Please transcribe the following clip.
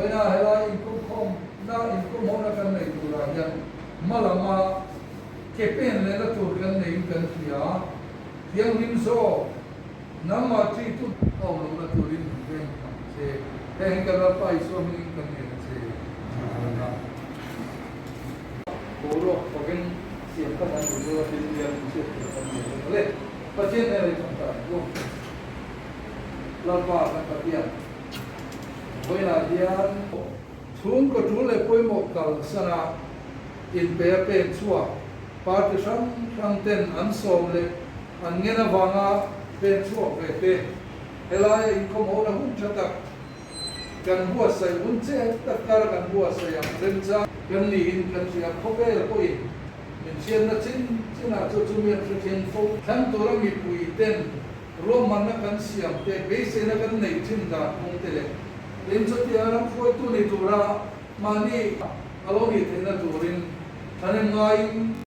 Vawiina helai inkawmkhawmna inkawmhona kan nei turah hian hma lama ke pen lehna tur kan neiin kan hria. Thianghlim zawk, nangmah ṭihtu a awm lohna turin min veng ang che. Heng hi kan Lalpa Isua hmingin kan ngen a che. Amen. Boruak thawveng siam kha kan duh dawn a, thil hian inchhiat tur kan nei dawn a le. Pathian hnenah i tawngtai ang u. Lalpa kan Pathian, vawiinah hian chhungkaw tul leh pawimawh kalsana inpe a pen chhuak party hrang hrang ten an sawm leh an ngen avanga pen chhuak ve te, helaia inkhawmhona hun tha tak kan buatsaih hun che tak kar kan buatsaih ang remchang kan niin kan hria khawvel pawhin min hriatna chin chinah chu chumi an hre thin fo. Thlan tura mipui ten ruahmanna kan siam te, beiseina kan neih thin dan kawng te leh tin chutia ram hruaitu ni tura mahni a lo nih theihna turin thahnem ngaiin.